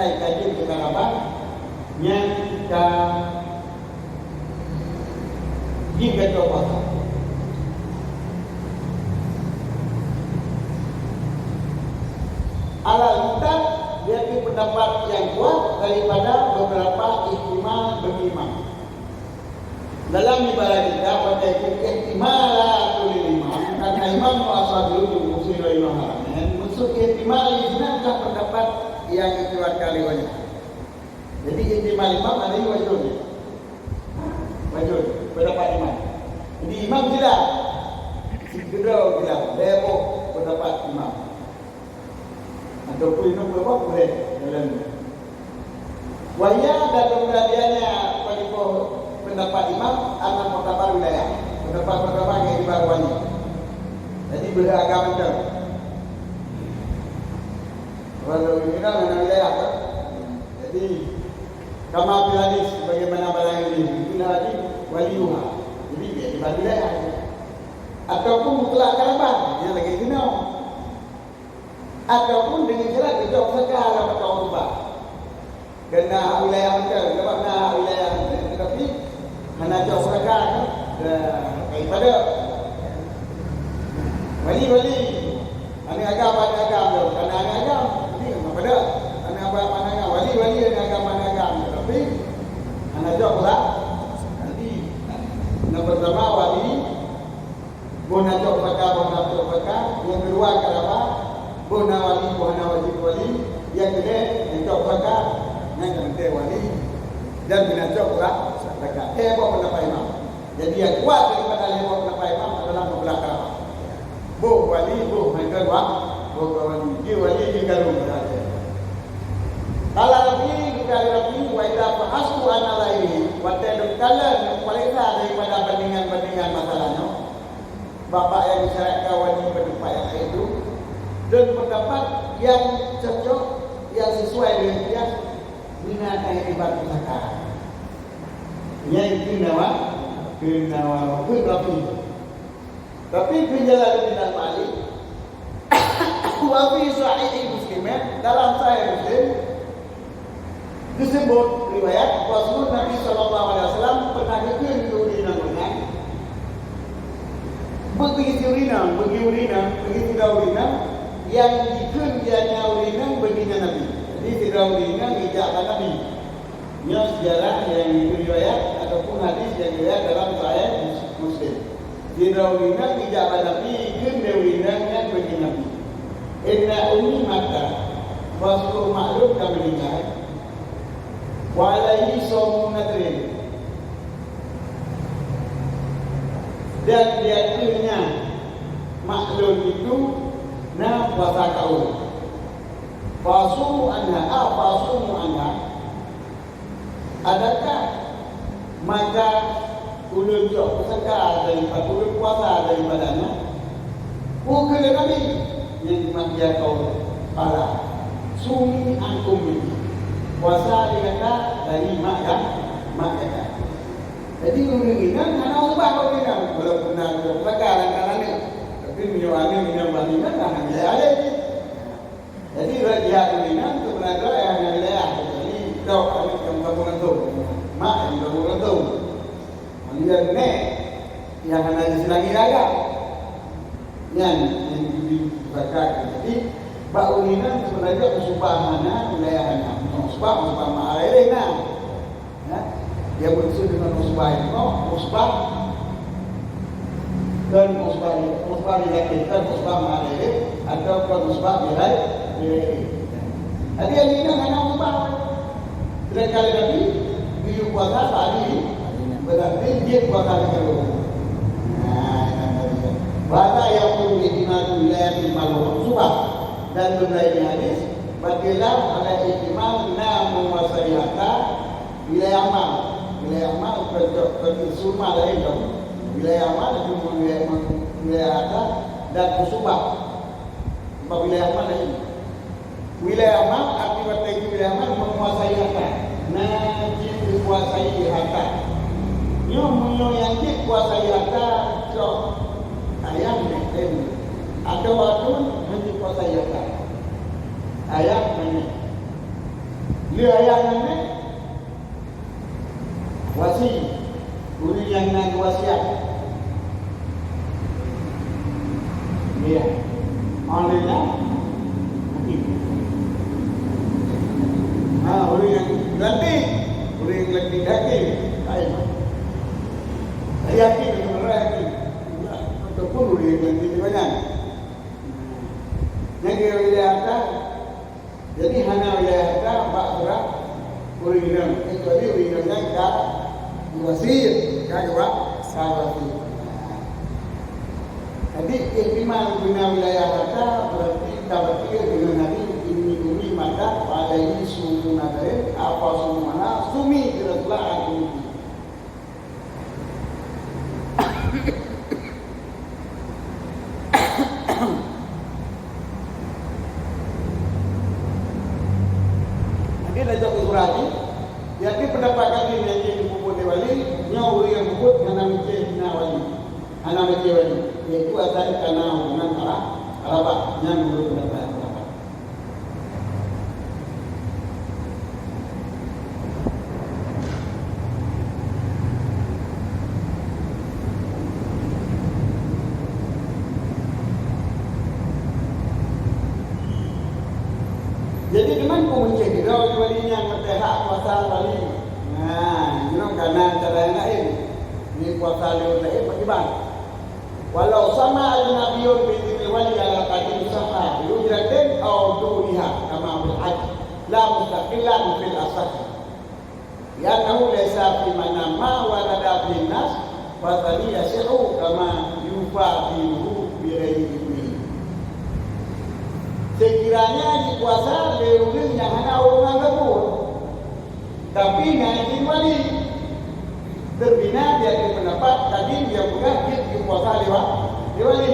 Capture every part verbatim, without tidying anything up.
Ka jeuet keu Ka'bah, nyan ka jeuet keu puasa. Alal mu'tamad, yaitu pendapat yang kuat daripada beberapa ihtimal bagi imam. Dalam ibarat kita pakai ihtimalatul imam, karena imam wa ashabuhu jumhur sira imam haramain, maksud ihtimal di sini adalah pendapat yang dikeluarkan oleh ulama. Jadi ihtimal imam ada yang wajib. Wajib, pendapat imam. Jadi imam tidak, si kedua bilang, leboh pendapat imam. Ataupun inong berapa boleh dalam. Wahya dan kemudiannya pada pendapat imam akan muktabar wilayah. Pendapat pertama yang dibawa wali. Jadi beragama macam. Kalau imam dengan wilayah kan? Jadi kama fil hadis, sebagaimana barang ini, itulah hadis wali luha. Jadi dia dibawa wilayah. Ataupun mutlak karabat, dia lagi kena. Ataupun dengan syarat geujok zakat lam masa khutbah. Keu na hak wilayah mantong, sabab na hak wilayah mantong, tetapi hana jok zakat, dah, daripada wali-wali, aneuk agam, aneuk agam tu, karena aneuk agam, jadi daripada aneuk abang, aneuk agam, wali-wali, aneuk agam, aneuk agam, tetapi hana jok zakat. Jadi, yang pertama wali, boh na cok zakat, boh na cok zakat. Nyang keudua karabat, boh na wali, boh hana wajib wali. Nyang keudeh, na cok zakat, nyang keudeh wali. Dan na cok zakat. Eh, boh pendapat imam. Jadi, yang kuat daripada lima pendapat imam adalah membelah karabat. Boh wali, boh meukeureuwa, boh wali. Dia wali, dia garu. Kalau Rabi, bukan Rabi, wa idza fahastu an nadhairihi, watèe lôn kalon, lôn pareksa daripada bandingan-bandingan masalah nyoe, bak-bak nyang disyaratkan wali bak teumpat nyang laén tu, dan pendapat nyang cocok, nyang sesuai dengan qiyas, mina tahibat pusaka. Nyang keu Nawa-, keu Nawawi, keu Rafi. Tapi keu Jalaluddin Al-Mahalli, wa fi Sahih Muslim, dalam Sahih Muslim, Teusebut riwayat, Rasul Nabi sallallahu alaihi wasallam pernah geukheun keu ureueng inong gobnyan. Beugitu ureueng inong, beugitu ureueng inong, beugitu sidroe ureueng inong, nyang jikheun keu ureueng inong beugitu Nabi. Jadi, sidroe ureueng inong geujak bak Nabi. Nyoe sejarah nyang riwayat ataupun hadis nyang riwayat dalam Sahih Muslim. Sidroe ureueng inong geujak bak Nabi, kheun lé ureueng inong nyan bagi Nabi, "Inna ummi matat, bahwasungguh mak lôn ka meuninggai, wa alaihi shaumu nadhrin, dan di ateueh nyan mak lôn itu na puasa kaul. Fa asumu anha, a, fa asumu anha." Adakah maka ulôn cok pusaka daripada, ulôn puasa daripadanya? Ukeue lé Nabi, nyang meunan kaul, qala, sumi an ummiki. Puasa lé gata dari mak ga-, mak gata. Jadi, ureueng inong hana usbah bagi ureueng inong, walaupun na pusaka lam tangan nyoe. Tapi, meunyoe aneuk inong bak inong, hana lé alèh jih. Jadi, rot jihad ureueng inong keu meunan droe nyang hana wilayah. Jadi, tok aneuk nyang meukampông langsông. Mak nyang meukampông langsông. Kemudian nek nyang hana jiseulanggi agam. Nyan nyang jibri zakat. Jadi, bak ureueng inong seubeunajih usbah hana, wilayah hana. Meunyoe usbah, usbah mak ayah na. Ya, nyang meukeusud deungon usbah nyoe, usbah kon usbah, usbah di lakèe, kon usbah maharé, atawa kon usbah mirai, mirai. Tapi nyang inong hana usbah. Sedangkan Nabi, geuyue puasa sehari, berarti jeuet puasa di karu. Nah, kan tadi. Wa hadza yaqulu ihtimalu wilayatil maluhah usbah. Dan beulaén hadis, bak khilaf ala ihtimal na menguasai harta, wilayah amal. Wilayah amal kon cok, kon isu amal laén dong. Wilayah amal cuma wilayah, wilayah harta dan usbah. Bak wilayah amal laén. Wilayah amal, arti watèe jih wilayah amal, menguasai harta. Na jeuet kuasai harta. Nyoe meunyoe nyang jeuet kuasai harta, cok ayah nèk tem. Atawa aduen hana jeuet kuasai harta. Ayah nèk. Ayah nyan, eh? Wasi. Ureueng nyang na wasiat. Iya. Oleh nyan, mati. Ha, ureueng nyang gelantik. Ureueng nyang gelantik daging. Lain. Yakin, yakin. Ataupun ureueng nyang gelantik banyak. Nyang keu wilayah harta, jadi hana wilayah harta bak surah ureueng inong, kecuali ureueng inong nyan ka wasiet, ka geuwa-, ka wasiet. Jadi ihtimal guna wilayah harta berarti tabatil dengan hadis inni uri mata wa alaihi sumu nadarin apa sumu mana sumi kira-kira aku. Jadi, laju aku surati, jadi pendapat kami yang jadi puput di wali, nyoe ureueng yang puput hana mikir hina wali, hana mikir wali, yaitu asal karena hubungan arah, arabah, yang menurut pendapat, pendapat. Jadi, teuma peumuncéh keudroe wali nyan meuteuhak kuasa wali. Nah, nyoe kana cara nyang laén. Ni kuasa lé ureueng laén bagaimana? Walau sama ajnabiyun bi idznil wali ala qadri sahha bi ujratin aw duniha kama fil hajj, la mustaqillan fil asah. Li'annahu laisa fi ma'na ma warada bihin nas, fa tsani yasihhu kama yufa dinuhu bi ghairi idzni. Sekiranya jikuasa lé ureueng nyang hana hubungan gampông, Tapi na izin wali. Terbina di atas pendapat tadi dia peugah jeuet geupuasa lewat lé wali.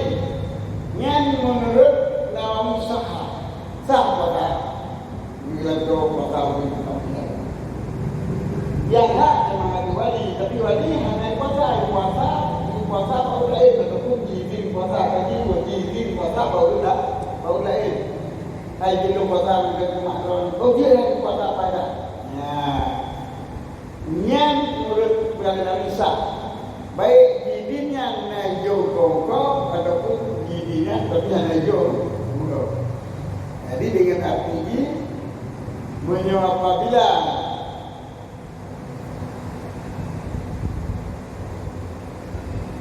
Nyan menurut Nawawi sah. Sah puasa. Bila tu puasa wali. Yang hak memang ada wali, tapi wali hana puasa, puasa, puasa baru lain ataupun izin puasa tadi, izin puasa baru dah, baru lain. Hai jeuet puasa bukan cuma droe. Oh, dia yang puasa pada. Ya. Nyan menurut Nabi Isa. Baik jidin nyang na ijo kongkong ataupun jidin nyang tapi hana ijo bulo. Jadi dengan arti jih, meunyoe apabila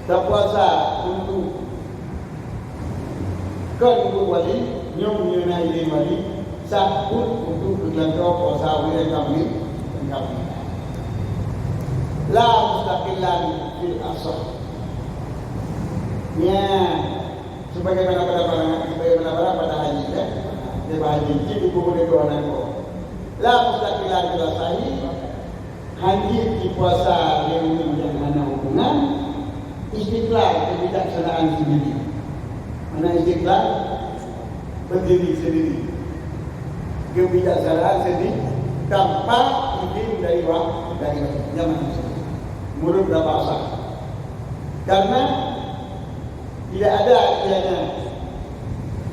Tapuasa untuk kon buet wali, nyoe meunyoe na idin wali, sah buet untuk geulantoe puasa wiréh tamli, tamli. La mustaqillan fil asah. Nya, sebagaimana pada barang, sebagaimana barang pada haji, ya. Dia bahaji, jih dikubur di Tuhan aku. La mustaqillan fil asahi, Hana jipuasa lé ureueng nyang hana hubungan, istiqlal keubijaksanaan sendiri. Mana istiqlal? Berdiri sendiri. Keubijaksanaan sendiri tanpa izin dari wa-, dari zaman. Menurut pendapat sah. Karena Tidak ada ianya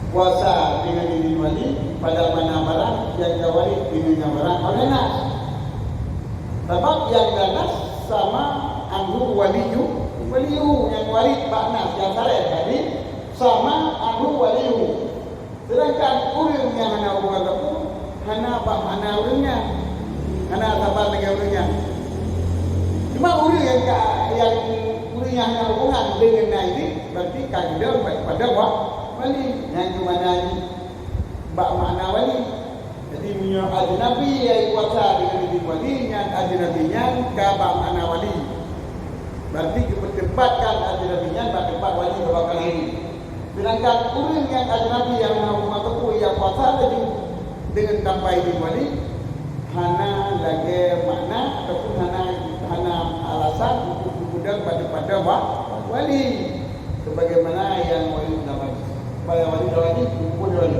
puasa dengan izin wali pada mana barang yang ka waréh dengan nyang barang oleh nas. Sabab yang ka nas sama anhu waliyu, waliyu nyang waréh bak nas nyang saré tadi sama anhu waliyu. Sedangkan ureueng nyang hana hubungan gampông, hana bak makna ureueng nyan. Hana saban lagèe ureueng nyan. Cuma ureueng nyang ka, nyang ureueng nyang hana hubungan deungon na idin, berarti ka geudong pada wa-, wali. Nyan keuh makna jih bak makna wali. Jadi, meunyoe ajnabi nyang puasa deungon idin wali, nyan ajnabi nyan ka bak makna wali. Berarti geupeutempatkan ajnabi nyan bak teumpat wali sabab ka na idin. Sedangkan ureueng nyang ajnabi nyang hana hubungan gampông, ia puasa laju deungon tanpa idin wali, hana lagèe makna ataupun hana, hana alasan untuk geupeugah pada-pada wa-, wali. Sebagaimana nyang wali ulama. Supaya wali ulama ni, peubuet wali.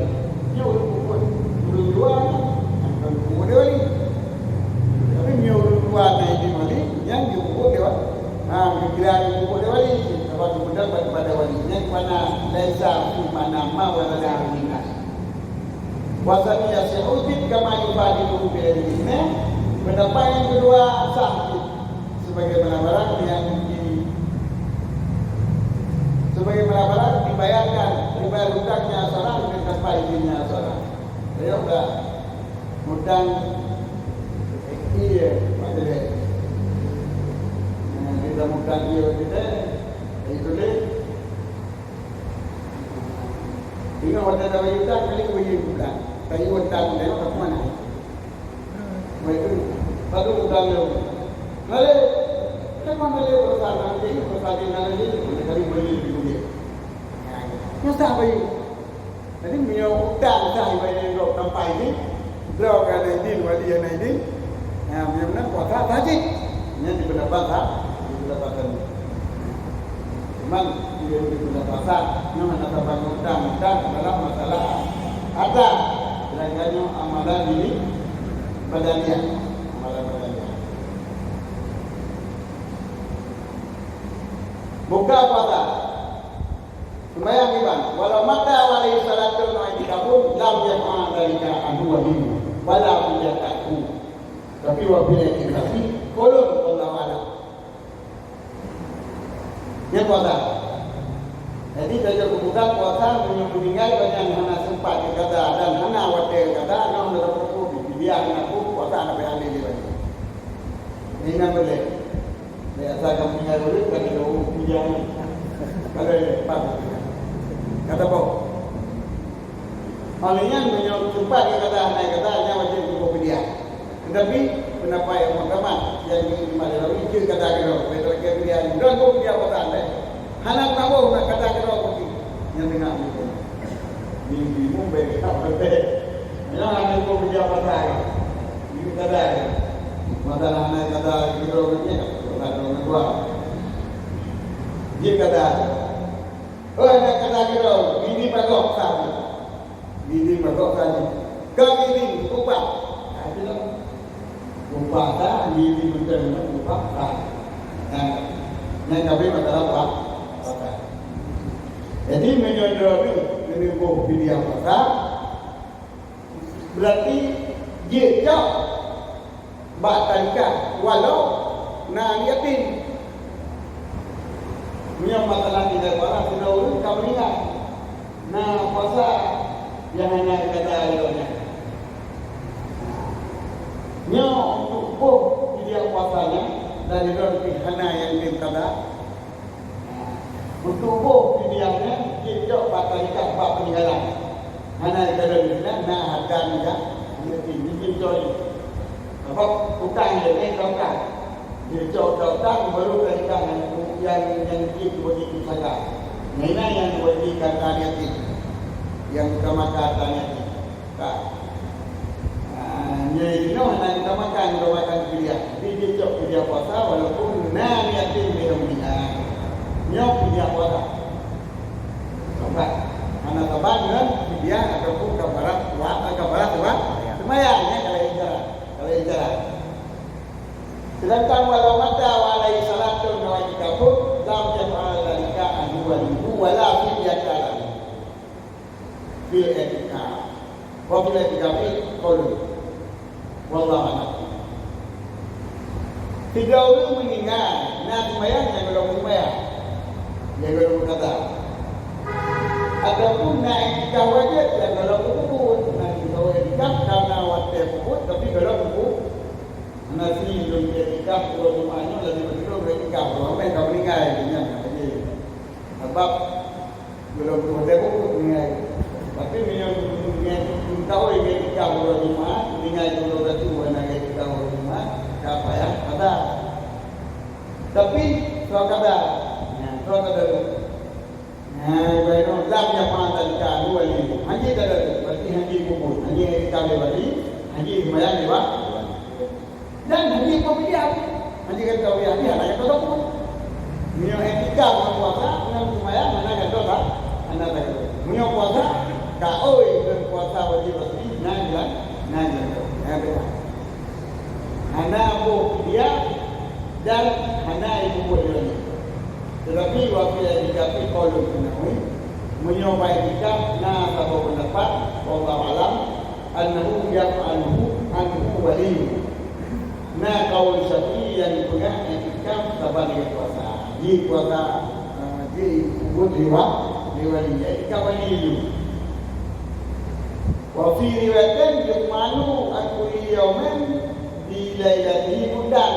Nyoe ureueng peubuet, ureueng luwa nyan, bukan peubuet wali. Tapi nyoe ureueng luwa na idin wali, nyan geupeugah lewat. Ha, geukira geupeugah lé wali, sabab geupeugah bak, bak wali. Nyan makna laisa fi makna ma warada bihin nas. Wa tsani yasihhu zid kama yufadiluhu bi ghairihi. Nah, pendapat yang kedua sah, sebagaimana barang yang di, sebagaimana barang dibayarkan, dibayar hutangnya seorang dengan tanpa izinnya seorang. Ayo dah. Hutang, iya, Pak Dede. Nah, kita hutang, iya, Pak Dede. Itu deh. Ingat, watèe tabayar utang, kali tabayar utang. Tabayar utang, tengok kat mana. Baik tu, satu utang dia. Lalu, kenapa boleh berusaha nanti, berusaha di mana ni, boleh kali beli di dunia. Nyata baik. Jadi, meunyoe utang sah ibarat nyoe tanpa izin, droe ka na izin, wali na izin, ha, meunyoe meunan puasa wajib. Nyan di pendapat sah, di pendapat sah. Cuman, di pendapat sah, nyoe hana saban utang, utang dalam masalah ada, sedangkan nyoe amalan ini badaniah, amalan badaniah. Buka puasa. Seumayang iban, walau mata wa alaihi salatun wa i'tikafun, lam yaf'al dzalika anhu waliyuhu, wala fidyatun. Tapi wa fil i'tikafi qaulun, wallahu a'lam. Nyan puasa. Jadi, tajak kebuka puasa, meunyoe meuninggai, banyak hana sempat iqada dan hana watèe iqada, nyoe dalam perpu, dia hana pun puasa, hana payah lé lé. Ini boleh. Biasa kamu tinggal dulu, kan ada orang pinjam. Kalau ada, pas. Kata apa? Oleh nyan, meunyoe sempat iqada, hana iqada, nyan wajib untuk fidyah. Tetapi, pendapat yang muktamad, yang diimam Nawawi, jeuet iqada keudroe. Beutôi ke fidyah, dan pun fidyah puasa, eh. Hana tahu nak iqada keudroe pun. Nyan tengah mungkin. Mimpi mu baik tak betul. Nyan hana pun fidyah puasa. Ini iqada. Masalah hana iqada keudroe pun, iqada keudroe. Jeuet iqada. Oh, hana iqada keudroe. Ini bagoe sah. Giri meugot tadi. Ka giri upah. Ha, itu lah. Upah ta, giri beutôi upah ta. Nah, nyan kabeh masalah puasa. Jadi, meunyoe droeneuh neuboh fidyah puasa, berarti jeuet cok bak tarikah, walau na aneuk yatim. Meunyoe masalah tinggai barang, sidroe ureueng ka meuninggai, na kuasa nyang hana iqada lé nyan. Nyoe untuk boh fidyah puasa nyan, dan sidroe pih hana nyang tem kada. Untuk boh fidyah nyan, jicok bak tarikah bak peuninggalan. Hana iqada di sinan, na hareuta nyan, jicok. Sabab utang nyan, eh, utang. Jicok utang, baru tarikah nyang, nyang, nyang jicok bagi pusaka. Nyan nyang bagi hareuta yatim. Nyang utamakan hareuta yatim. Ka. Ah, nyoe jinoe hana geuutamakan, geuutamakan fidyah. Tapi jicok fidyah puasa walaupun na yatim lé meuninggai. Nyoe fidyah puasa. Saban. Hana saban ngon fidyah ataupun kafarat wa-, kafarat seumayang. Seumayang, nyan kalau ijarat. Kalau ijarat. Sedangkan walau mata wa alaihi salatun wa i'tikafun, lam yaf'al dzalika anhu waliyuhu wa la fidyata lahu. Fil i'tikaf. Wa fil i'tikafi qaulun. Wallahu a'lam. Sidroe ureueng meuninggai, na seumayang nyang gohlom seumayang, nyang gohlom qada. Ataupun na i'tikaf wajéb nyang gohlom peubuet, na sidroe i'tikaf ka na watèe peubuet, tapi gohlom peubuet. Hana si lôn i'tikaf uroe Jumat nyoe lagèe beutôi lôn i'tikaf, uroe Jumat ka meuninggai, nyan wajéb. Sabab Gohlom tu watèe peubuet nyan. Tapi meunyoe nyan, meunyoe nyan ka tikam uroe Jumat, nyan uroe gatu hana tikam uroe Jumat, ka payah qada. Tapi soe qada? Nyan, soe qada tu? Nah, ibarat tu, lam yaf'al dzalika anhu waliyuhu. Hana qada tu, berarti hana peubuet, hana tikam lé wali, hana seumayang lé wa-, Dan hana peubidiah. Hana gata bidiah, hana gata pun. Meunyoe etika ngon puasa, ngon seumayang, hana gata, hana gata. Meunyoe puasa, ka oi ngon puasa wajib asli, na jalan, na jalan. Na jalan. Hana boh fidyah dan hana ibu boh jalan. Tetapi wa fil i'tikafi qaulun fi nahwi, meunyoe bak i'tikaf na saboh pendapat, wallahu alam, Annahu yaf'aluhu anhu waliyuhu. Na kaul Syafi'i nyang peugah iktikaf saban lagèe puasa. Jih puasa, eh, jih peubuet lé wa-, lé wali, iktikaf wali jih. Wa fi riwayatin yuqmalu an kulli yaumin bi lailatihi muddan.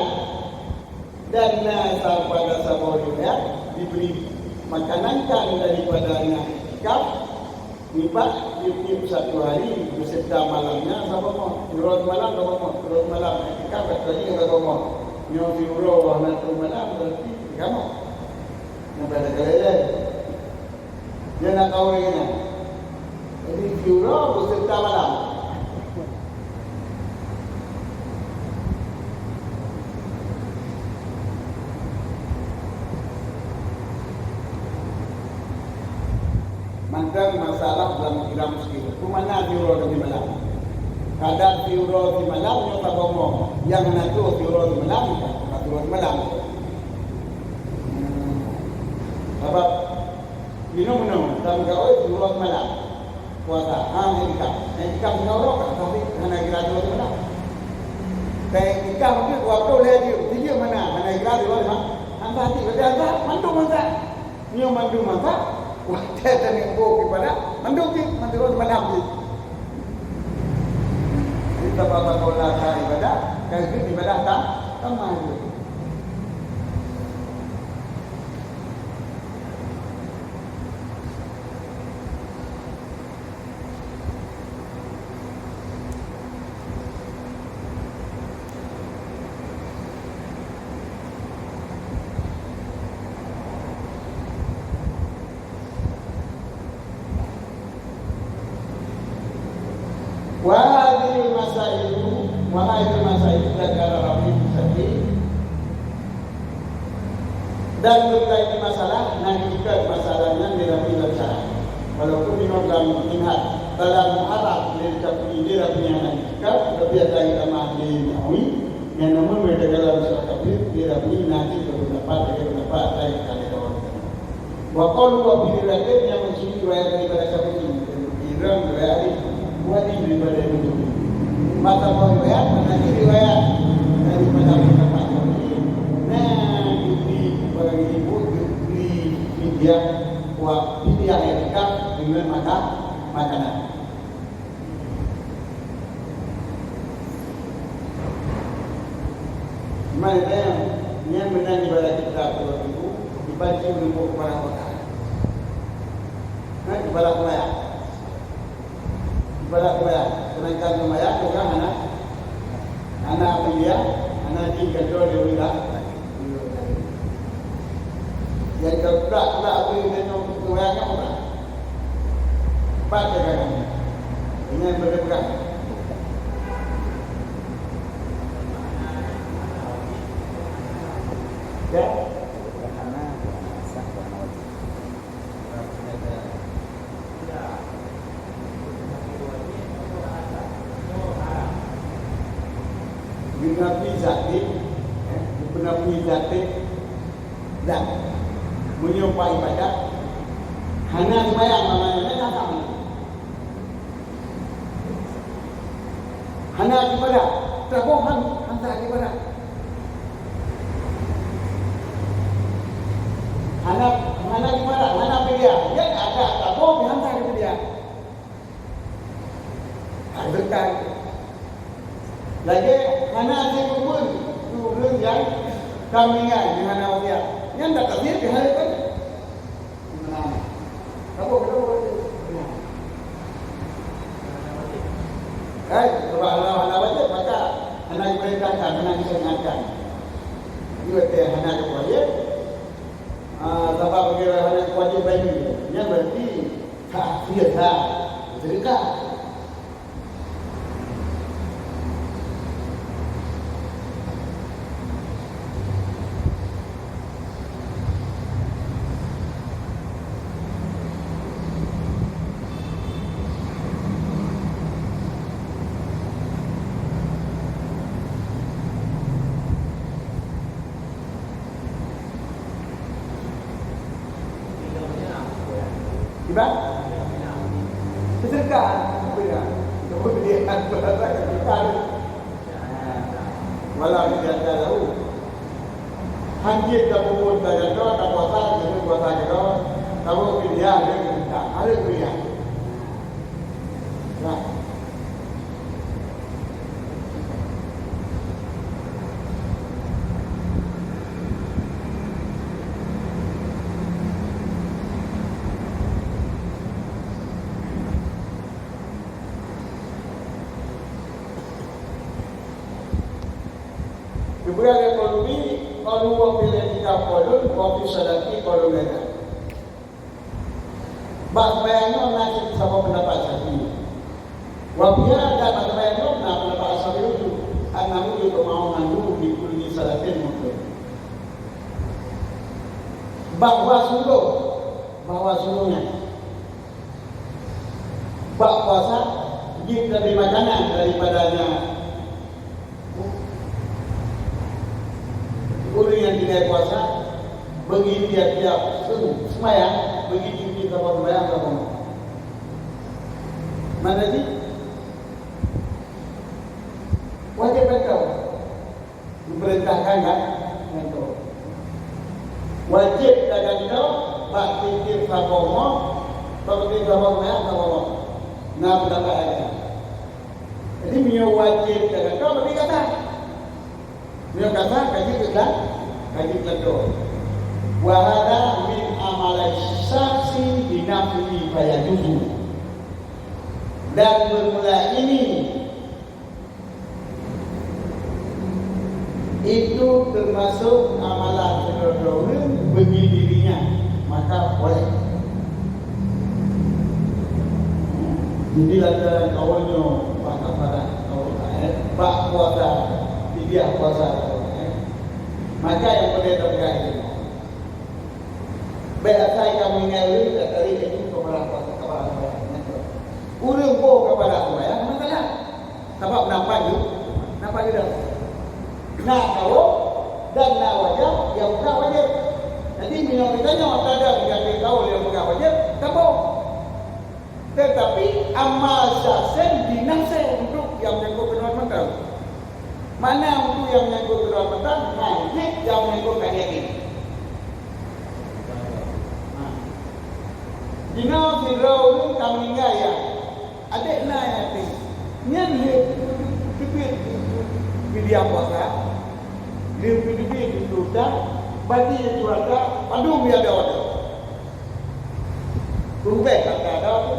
Dan na sa-, pada saboh riwayat diberi makanan kan daripada nyang iktikaf nibak tiep-tiep satu hari beserta malamnya saboh mot. Siuroe simalam saboh mot. Siuroe simalam iktikaf satu hari saboh mot. Nyoe siuroe hana siuroe malam berarti tiga mot. Nyan pada kalai lain. Nyan na kaul lagèe nyan. Jadi, siuroe beserta malam. Mantong masalah dalam kiram sikit. Peue makna siuroe dan simalam? Kadang siuroe simalam nyoe saboh mot. Nyang hana tuh siuroe simalam, bukan siuroe simalam. Hmm. Sabab Meunoe-meunoe, tameugawe siuroe simalam. Puasa, ha, iktikaf. Iktikaf siuroe, tapi hana kira siuroe simalam. Tapi iktikaf mungkin dua puluh lhèe jeuem, sijeuem hana, hana kira siuroe simalam. Hana hati, berarti hana, mandum hana. Nyoe mandum hana, watèe tanyoe boh ibadah, mandum jih, mandum simalam jih. Jadi, sabab-sabab ibadah, ka jeuet ibadah tam-, tamah jih. Wa hadhil masailu, wa hadhil masailu dzakara Rabi Syafi'i. Dan teuntang ini masalah, na jeuet masalah nyan di Rabi dalam syarah. Walaupun memang dalam minhaj, dalam Arab, di Rabi, di Rabi nyang na jeuet, tapi ada ulama di Nawawi, nyang namun mereka dalam syarah kafir, di Rabi na jeuet berpendapat, ada pendapat, ada yang kata kawan. Wa qalu wa fi riwayatin, nyang meucuri riwayat daripada Syafi'i, dan meucuri riwayat Ali, wa di daripada Ibnu Jurayj. Maka riwayat, mana ni riwayat daripada pendapat Syafi'i, na diberi bagi ibu, diberi fidyah, wa fidyah iktikaf dengan maka-, makanan. Mana tanya, nyan meunan ibarat kita dua ribu, dibantu menumpuk barang bakar. Nah, ibarat sembahyang. Ibarat sembahyang. Sedangkan sembahyang bukan anak, anak mulia, anak jin kacau dia udah. Yang keplak-plak tu dia tengok sembahyang kan orang. Empat perkara. Ingat berpegang. Ya? Geunapi zatik, eh, geunapi zatik, dan meunyoe ibadat hana seumayang, namanya hana sah. Hana ibadat, taboh han, hana ibadat. Hana, hana ibadat, hana fidyah. Nyan ada taboh, hana fidyah. Hana zakat. Lagèe hana jipeubuet keu ureueng nyang ka meuninggai, nyang hana wasiat. Nyan dak kafir, diharapkan. Hai, sebab hana, hana wajéb, maka hana diperintahkan, hana disyariatkan. Jadi, watèe hana wajéb, ah, sabab bagi hana wajéb bayi, nyan berarti tak, iya tak, sedekah. Kiban? Seudeukah. Walau di antara lalu. Hanjeuet tapubuet tajaga, tapuasa, jeuet puasa keudroe, tawoe fidyah, jeuet keudroe, hareuem fidyah. Nah. Geupeugah lé Qurtubi, qalu wa fil i'tikaf qaulun, wa fi shalati qaulun aidan. Bak seumayang nyoe na cit saboh peundapat Syafi'i. Wa fiha, dan bak seumayang nyoe na peundapat Ashabi Yusuf, annahu yujma'u anhu bi kulli salatin mafruḍah. Bahwa sungguh, bahwa sungguhnya bak puasa, jeuet leubeh makanan daripadanya. Ureuëng nyang tinggai puasa, bagi tiap-tiap seumayang, bagi tiap-tiap saboh seumayang, saboh. Mana ni? Wajib betul. Diperintahkan kan? Untuk wajib tagantoe bak tiep-tiep saboh mo, bak tiep saboh mo, saboh mo. Nah, pendapat lain. Jadi, meunyoe wajib tagantoe, berarti kata. Meunyoe kata, kaji keukan, kaji keukan. Wa hadza min amali syakhsi bi nafsihi fa yajuzu. Dan bermula ini Itu termasuk amalan sidroe-droe ureuëng bagi dirinya, maka boleh. Jadi, lantaran kawan nyoe bak kafarat, kawan laén, bak puasa, fidyah puasa, kawan laén, maka nyang boleh terjadi. Bèk asai kamoe ingat lé, tak tarik laju keupada, keupada sumbayang. Ureueng boh keupada sumbayang hana salah. Sabab nampak ju, nampak ju dah. Na kaul dan na wajah, nyang bukan wajib. Jadi, meunyoe geutanyoe tadong nyang kaul nyang bukan wajib, tamboh. Tetapi amal syakhsan binafsih untuk nyang menyangkut keunoe mantong. Mana untuk nyang menyangkut keunoe mantong? Nah, jih nyang menyangkut ka yakin. Nah. Jinoe sidroe ureueng ka meuninggai, ya. Adak na yatim. Nyan lé teubiet fidyah puasa. Lé teubiet dosa, bagi dosa, padum ya dosa. Peurubah kata dah tu.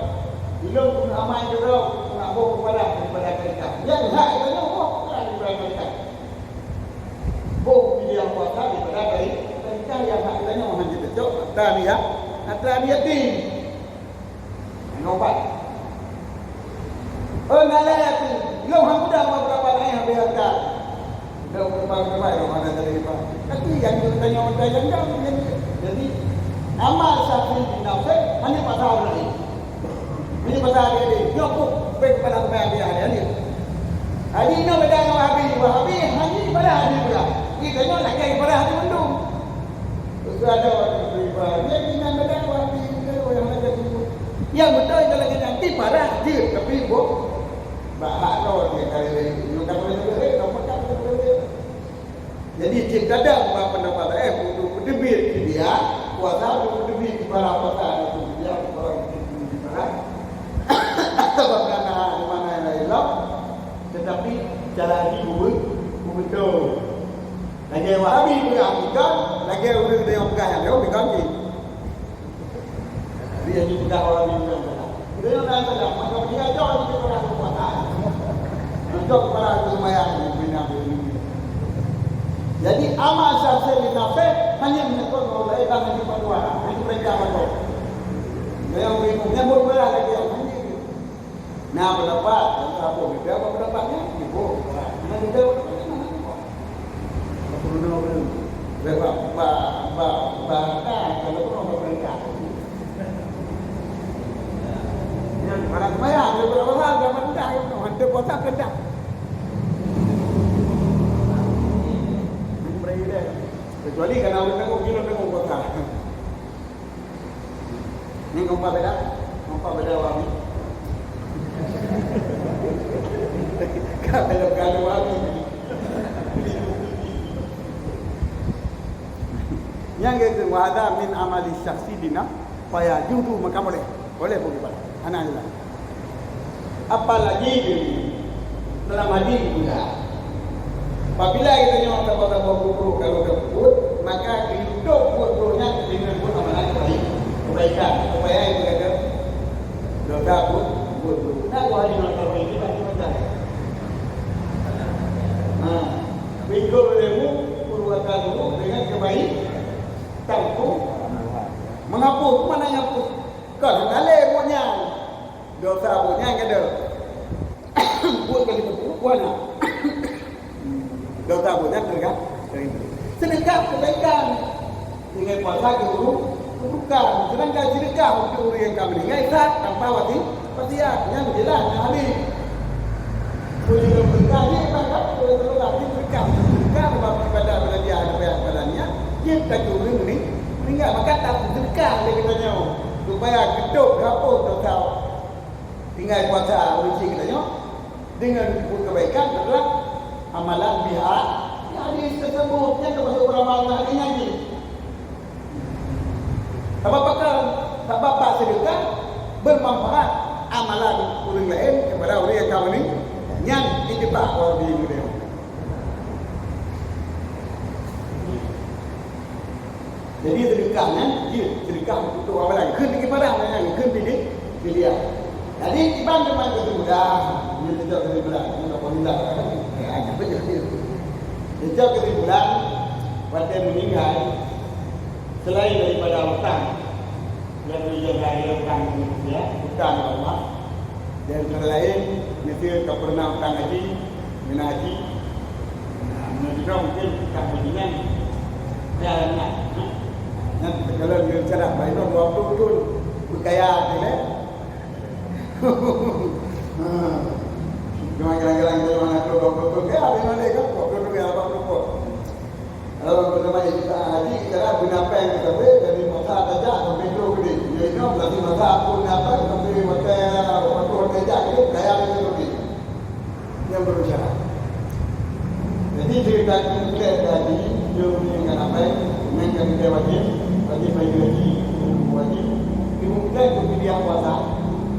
Ilôn pun amai keudroe, nak boh keupada, daripada keudroe. Nyang hak geutanyoe boh keupada, daripada keudroe. Boh fidyah puasa daripada keudroe. Nyang hak geutanyoe hana jiteucok, atra ni ya. Atra ni yatim. Nyang opat. Oh, nalai yatim. Ilôn hana mudah beurapa laén habéh atra. Dah berubah-ubah, ya, mana tadi, Pak? Tapi nyang tanya orang yang jauh, yang, jadi, amal syakhsi binafsih hanya pasal orang lain. Hanya pasal dia, dia. Dia pun, baik kepala pemain dia, dia, dia. Jadi, ini beda dengan Wahabi. Wahabi hanya pada hati pula. Kita ni nak kaya pada hati mandum. Betul ada orang beribadah. Dia ingat beda Wahabi, beda orang yang ada ilmu. Yang betul kalau kita nanti parah dia, tapi boh. Bah, hak kau dia kali ni. Dia kata dia, dia, dia, dia, dia, dia. Jadi, cit tadong bak pendapat laén untuk peuteubiet fidyah, puasa untuk peuteubiet kifarah puasa, untuk fidyah, untuk peuteubiet kifarah. Atau bahkan hana mana yang lain lom, tetapi cara jih beu-, beubeutôi. Lagèe Wahabi peugah bukan, lagèe ureueng nyang peugah nyang laén bukan jih. Dia dipeugah orang di dalam dalam. Dia nak dalam, maka dia jauh di dalam kekuasaan. Untuk para sumbayang, bina bumi. Jadi, amal syakhsi binafsih hanya menyangkut orang lain dan hanya pada orang. Itu perintah Allah. Dia yang bingung, yang berubah lagi yang ini. Nah, pendapat, siapa beda apa pendapatnya? Ibu. Nah, beda apa pendapatnya? Apa guna apa? Bebas, ba, ba, ba, kan, kalau pun orang berperintah. Yang orang sembahyang, dia berapa hal, dia berperintah, dia berperintah. Kecuali kalau orang tengok, kita tengok kota. Ni kompak beda? Kompak beda warna. Kalau kalu habis. Nyang keuh, "Wa hadza min amali syakhsi li nafsihi, fa yajuzu," maka boleh. Boleh pun ibadah. Hana jeulaih. Apalagi dalam hadis juga. Apabila kita nyoe saboh-saboh buet, kalau teupeubuet, maka geututup buet-buet nyan deungon buet amalan kebaikan. Kebaikan, supaya itu kata dosa buet, buet-buet. Nah, dua hari nonton ini pasti macam. Ha. Pinggul ilmu, puluh kali dulu dengan kebaikan. Tantu menghapus, mana yang hapus? Kon hana lé buet nyan. Dosa buet nyan ka deuh. Buet ka lheueh buet na. Dosa buet nyan teuga. Sedekah kebaikan. Dengan puasa guru keburukan. Sedangkan sedekah untuk orang yang ka meninggal sah tanpa wasi-, wasiat. Nyan jelas na hadis. Tujuh berkah ni ibarat, tujuh berkah ni berkah. Berkah sebab ibadah pada dia, ibadah pada niat. Dia tak ureueng ni meninggal. Maka tak berkah dia kata nyawa. Supaya geututup, geuhapus dosa. Tinggai puasa, ureueng cit geutanyoe, dengan buet kebaikan adalah amalan biha. Hadis tersebut, nyan termasuk ulama ahli ngaji. Sabab pakon? Sabab bak sedekah bermanfaat amalan ureueng laén kepada ureueng nyang ka meninggal, nyan itibak ureueng nyang meninggal. Jadi, sedekah nyan jeuet, sedekah untuk orang lain. Kheun di ibadah nyan, kheun di, di dia. Jadi, iban teuma kesimpulan, nyan cocok kesimpulan, nyan tak boleh lah. Ya, apa je dia. Cocok kesimpulan, watèe meninggal, selain daripada utang, dan menjaga utang manusia, utang Allah, dan antara lain, miseu ka pernah utang haji, Meunan haji. Nah, meunan jinoe mungkin tak beujinan. Ya, nah, nah. Nyan teukalon ngon cara bainoe dua puluh thon beukaya hati lé. Ha. Cuma kadang-kadang kita mana tu dua puluh thon, ya, bainoe lé kan, dua puluh thon ya, dua puluh thon. Kalau bersama kita haji, kita dah guna peng kita beri dari masa tajak sampai tu gede. Jadi, no, berarti masa pun apa, sampai masa waktu tajak itu, kaya lagi lebih. Nyang beureuncana. Jadi, cerita kita tadi, jom dengan apa yang, dengan kita wajib, wajib bagi haji, wajib. Kemudian, kemudian puasa,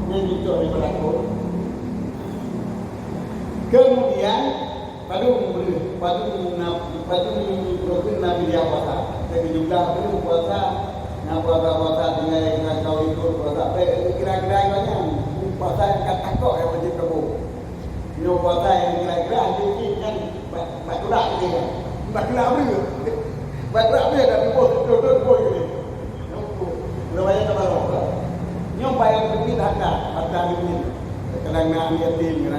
yang itu daripada Quran. Kemudian, padum boleh, padum na-, padum boleh Nabi dia puasa. Jadi, jumlah padum puasa, na puasa-puasa tinggai, tinggai kau ikut puasa. Baik, kira-kira banyak. Puasa yang kata kok yang wajib kamu. Nyoe puasa nyang kira-kira hana jih nyan ba-, bak tulak jih nyan. Bak tulak bri. Bak tulak bri dak tuboh, tuboh, tuboh jih. Nyoe bayang ka barô. Nyoe bayang beutôi harta, harta dunia. Kadang na aneuk yatim, na